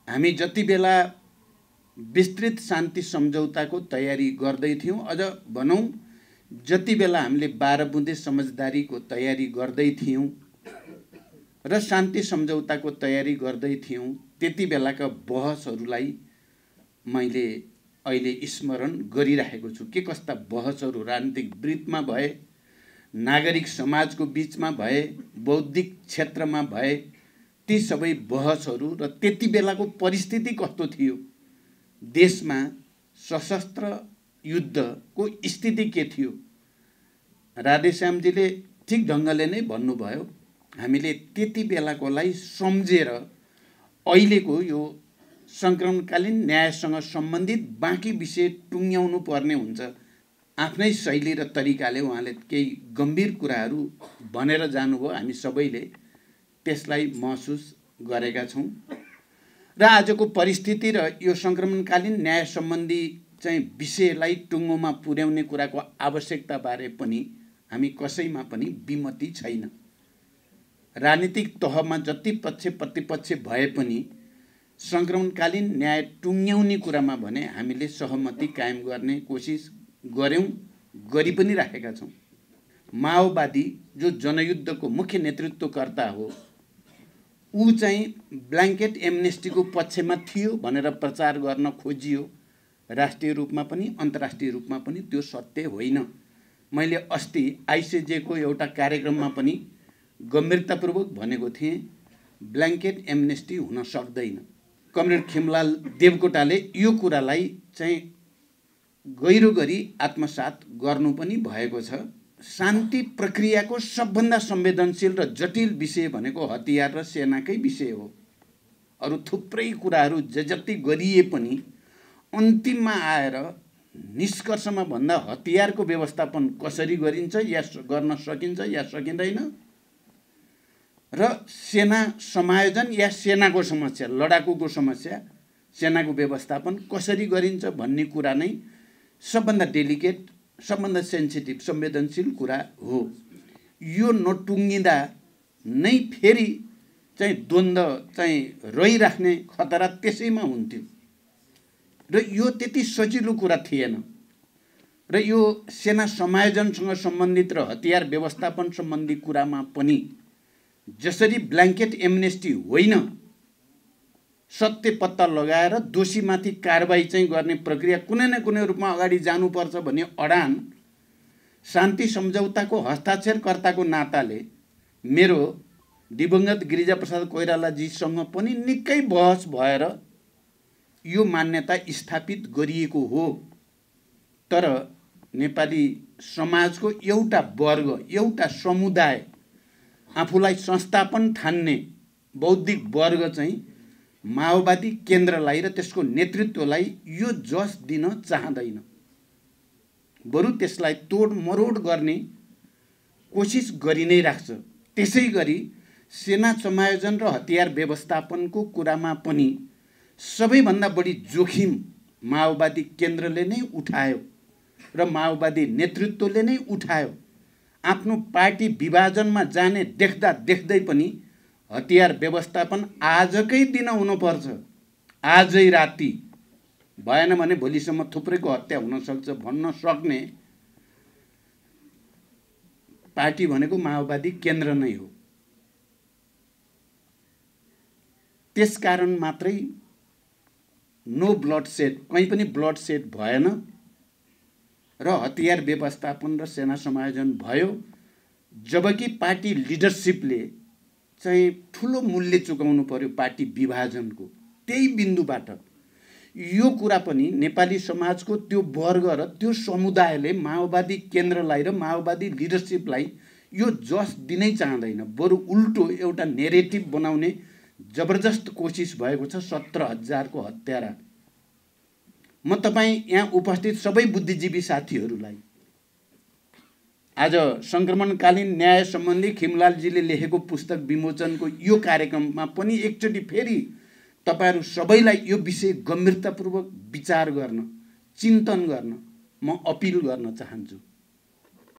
हामी जति बेला विस्तृत शान्ति सम्झौताको तयारी गर्दै थियौँ, अझ भनौँ जति बेला हामीले 12 बुँदे समझदारीको तयारी गर्दै थियौँ र शान्ति सम्झौताको तयारी गर्दै थियौँ, त्यति बेलाका बहसहरूलाई मैले अहिले स्मरण गरिरहेको छु। के कस्ता बहसहरू राजनीतिक वृत्तमा भए, नागरिक समाजको बीचमा भए, बौद्धिक क्षेत्रमा भए, ती सबै बहसहरू र त्यति बेलाको परिस्थिति कस्तो थियो, देशमा सशस्त्र युद्धको स्थिति के थियो। राधेश्यामजीले ठिक ढङ्गले नै भन्नुभयो। हामीले त्यति बेलाकोलाई सम्झेर अहिलेको यो सङ्क्रमणकालीन न्यायसँग सम्बन्धित बाँकी विषय टुङ्ग्याउनु पर्ने हुन्छ। आफ्नै शैली र तरिकाले उहाँले केही गम्भीर कुराहरू भनेर जानुभयो, हामी सबैले त्यसलाई महसुस गरेका छौँ। र आजको परिस्थिति र यो सङ्क्रमणकालीन न्याय सम्बन्धी चाहिँ विषयलाई टुङ्गोमा पुर्याउने कुराको आवश्यकताबारे पनि हामी कसैमा पनि विमति छैन। राजनीतिक तहमा जति पक्ष प्रतिपक्ष भए पनि सङ्क्रमणकालीन न्याय टुङ्ग्याउने कुरामा भने हामीले सहमति कायम गर्ने कोसिस गर्यौँ, गरि पनि राखेका छौँ। माओवादी जो जनयुद्धको मुख्य नेतृत्वकर्ता हो, ऊ चाहिँ ब्ल्याङ्केट एमनेस्टीको पक्षमा थियो भनेर प्रचार गर्न खोजियो। राष्ट्रिय रूपमा पनि अन्तर्राष्ट्रिय रूपमा पनि त्यो सत्य होइन। मैले अस्ति आइसिजेको एउटा कार्यक्रममा पनि गम्भीरतापूर्वक भनेको थिएँ, ब्ल्याङ्केट एमनेस्टी हुन सक्दैन। कमरेड खिमलाल देवकोटाले यो कुरालाई चाहिँ गहिरो गरी आत्मसात गर्नु पनि भएको छ। शान्ति प्रक्रियाको सबभन्दा संवेदनशील र जटिल विषय भनेको हतियार र सेनाकै विषय हो। अरू थुप्रै कुराहरू जति गरिए पनि अन्तिममा आएर निष्कर्षमा भन्दा हतियारको व्यवस्थापन कसरी गरिन्छ या गर्न सकिन्छ या सकिँदैन, र सेना समायोजन या सेनाको समस्या, लडाकुको समस्या, सेनाको व्यवस्थापन कसरी गरिन्छ भन्ने कुरा नै सबभन्दा डेलिकेट, सबभन्दा सेन्सिटिभ, संवेदनशील कुरा हो। यो नटुङ्गिँदा नै फेरि चाहिँ द्वन्द्व चाहिँ रहिराख्ने खतरा त्यसैमा हुन्थ्यो र यो त्यति सजिलो कुरा थिएन। र यो सेना समायोजनसँग सम्बन्धित र हतियार व्यवस्थापन सम्बन्धी कुरामा पनि जसरी ब्ल्याङ्केट एमनेस्टी होइन, सत्य पत्ता लगाएर दोषीमाथि कारबाही चाहिँ गर्ने प्रक्रिया कुनै न कुनै रूपमा अगाडि जानुपर्छ भन्ने अडान शान्ति सम्झौताको हस्ताक्षरकर्ताको नाताले मेरो दिवंगत गिरिजाप्रसाद कोइरालाजीसँग पनि निकै बहस भएर यो मान्यता स्थापित गरिएको हो। तर नेपाली समाजको एउटा वर्ग, एउटा समुदाय, आफूलाई संस्थापन ठान्ने बौद्धिक वर्ग चाहिँ माओवादी केन्द्रलाई र त्यसको नेतृत्वलाई यो जस दिन चाहँदैन, बरु त्यसलाई तोड मरोड गर्ने कोसिस गरि नै राख्छ। त्यसै गरी सेना समायोजन र हतियार व्यवस्थापनको कुरामा पनि सबैभन्दा बढी जोखिम माओवादी केन्द्रले नै उठायो र माओवादी नेतृत्वले नै उठायो। आफ्नो पार्टी विभाजनमा जाने देख्दा देख्दै पनि हतियार व्यवस्थापन आजकै दिन हुनुपर्छ, आजै राति, भएन भने भोलिसम्म थुप्रैको हत्या हुन सक्छ भन्न सक्ने पार्टी भनेको माओवादी केन्द्र नै हो। त्यसकारण मात्रै नो ब्लड सेड, कहीँ पनि ब्लड सेड भएन र हतियार व्यवस्थापन र सेना समायोजन भयो। जबकि पार्टी लिडरसिपले चाहिँ ठुलो मूल्य चुकाउनु पर्यो पार्टी विभाजनको। त्यही बिन्दुबाट यो कुरा पनि नेपाली समाजको त्यो वर्ग र त्यो समुदायले माओवादी केन्द्रलाई र माओवादी लिडरसिपलाई यो जस दिनै चाहँदैन, बरु उल्टो एउटा नेरेटिभ बनाउने जबरजस्त कोसिस भएको छ। 17,000 को हत्यारा। म तपाईँ यहाँ उपस्थित सबै बुद्धिजीवी साथीहरूलाई आज सङ्क्रमणकालीन न्याय सम्बन्धी खिमलालजीले लेखेको पुस्तक विमोचनको यो कार्यक्रममा पनि एकचोटि फेरि तपाईहरू सबैलाई यो विषय गम्भीरतापूर्वक विचार गर्न, चिन्तन गर्न म अपिल गर्न चाहन्छु।